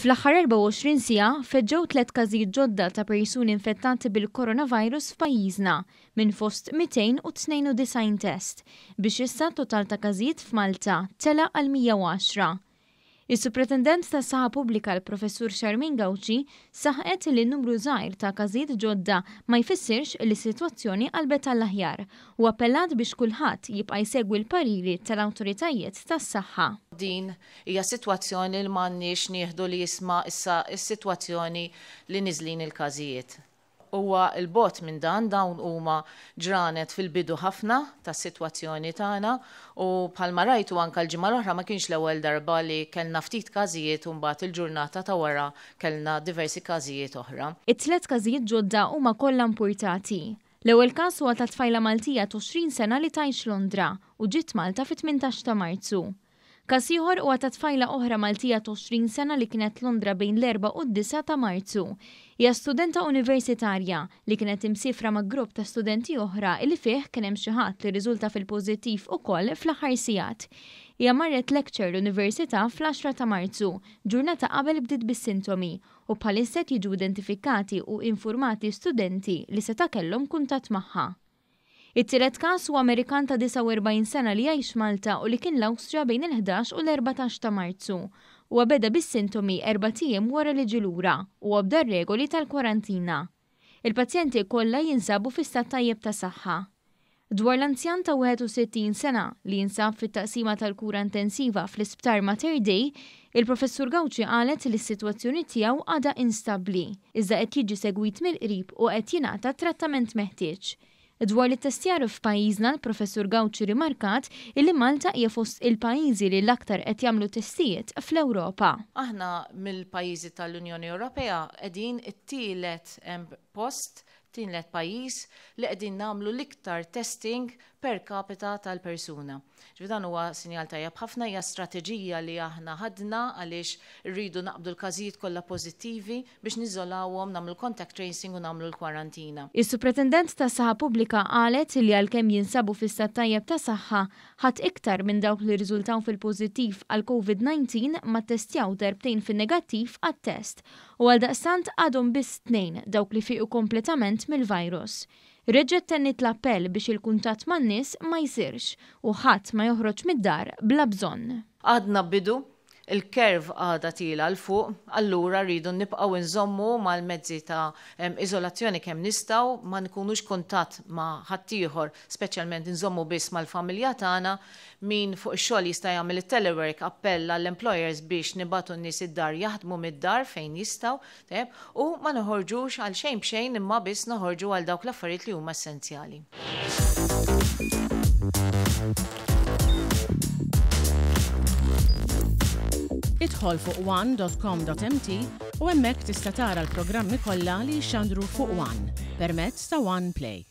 Fl-aħħar 24 siegħa feġġew tlett każijiet ġodda ta' persuni infettati bil-coronavirus f'pajjiżna minn fost 292 test, biex issa t-total ta' każijiet f'Malta tela' għal 110. Is-Supretendent tas-Saħħa Pubblika l-Professur Charmaine Gauci saħqet li n-numru żgħir ta' każijiet ġodda ma jfissirx li s-sitwazzjoni qalbet għall-aħjar u appellat biex kulħadd jibqa' jsegwi l-pariri tal-awtoritajiet tas-saħħa. Din hija sitwazzjoni li m'għandniex nieħdu li jisma' issa s-sitwazzjoni li niżlin il-każijiet. Huwa 'l bogħod minn dan, dawn huma ġranet fil-bidu ħafna tas-sitwazzjoni tagħna u bħalma rajtu anke l-ġimgħa l-oħra ma kienx l-ewwel darba li kellna ftit każijiet u mbagħad il-ġurnata ta' wara kellna diversi każijiet oħra. It-tlett każijiet ġodda huma kollha impurtati. L-ewwel każ huwa ta' tfajla Maltija t'20 sena li tgħix Londra u ġiet Malta fit-18 ta' Marzu. Każ ieħor huwa ta' tfajla oħra Maltija t'20 sena li kienet Londra bejn l-erbgħa u d-disgħa ta' Marzu. Hija studenta universitarja li kienet imsiefra ma' grupp ta' studenti oħra li fih kien hemm xi ħadd li rriżulta fil-pożittiv ukoll fl-aħħar sigħat. Hija marret lecture l-Università fl-għaxra ta' Marzu, ġurnata qabel bdiet bis-sintomi, u bħalissa qed jiġu identifikati u infurmati studenti li seta' kellhom kuntatt magħha. It-tielet każ huwa Amerikan ta' 49 sena li jgħix Malta u li kien l-Awstrija bejn il-ħdax u l-14 ta' Marzu. Huwa beda bis-sintomi erbat ijiem wara li ġie lura u obda r-regoli tal-kwarantina. Il-pazjenti kollha jinsabu fi stat tajjeb ta' saħħa. Dwar l-anzjan ta' 61 sena li jinsab fit-taqsima tal-kura intensiva fl-Isptar Mater Dei, il-Professur Gauci qalet li s-sitwazzjoni tiegħu għadha instabbli, iżda qed jiġi segwit mill-qrib u qed jingħata t-trattament meħtieġ. Dwar l-ittestjar f'pajjiżna l-Professur Gauci rrimarkat illi Malta hija fost il-pajjiżi li l-aktar qed jagħmlu testijiet fl-Ewropa. Aħna mill-pajjiżi tal-Unjoni Ewropea qegħdin it-tielet post, tielet pajjiż li qegħdin nagħmlu l-iktar testing per capita tal-persuna. Ġifieri dan huwa sinjal tajjeb ħafna, hija strateġija li aħna ħadna għaliex irridu naqbdu l-każijiet kollha pożittivi biex niżolawhom, nagħmlu l-contact tracing u nagħmlu l-kwarantina. Is-Supretendent tas-Saħħa Pubblika qalet li għalkemm jinsabu fi stat tajjeb ta' saħħa, ħadd iktar minn dawk li rriżultaw fil-pożittiv għall-Covid 19 ma ttestjaw darbtejn fin-negattiv għat-test u għaldaqstant għadhom biss tnejn dawk li fiequ kompletament mill-virus. Reġgħet tenniet l-appell biex il-kuntatt man-nies ma jsirx u ħadd ma joħroġ mid-dar bla bżonn. Għadna bidu, il-curve għadha tiela' 'l fuq, allura rridu nibqgħu nżommu mal-mezzi ta' iżolazzjoni kemm nistgħu, ma nkunux kuntatt ma' ħaddieħor, speċjalment nżommu biss mal-familja tagħna. Min fuq ix-xogħol jista' jagħmel it-telework, appell għall-employers biex nibagħtu n-nies id-dar jaħdmu mid-dar fejn jistgħu. Tajjeb, u ma noħorġux għal xejn b'xejn imma biss noħorġu għal dawk l-affarijiet li huma essenzjali. Idħol fuq one.com.mt u hemmhekk tista' tara l-programmi kollha li jixxandru fuq One permezz ta' One Play.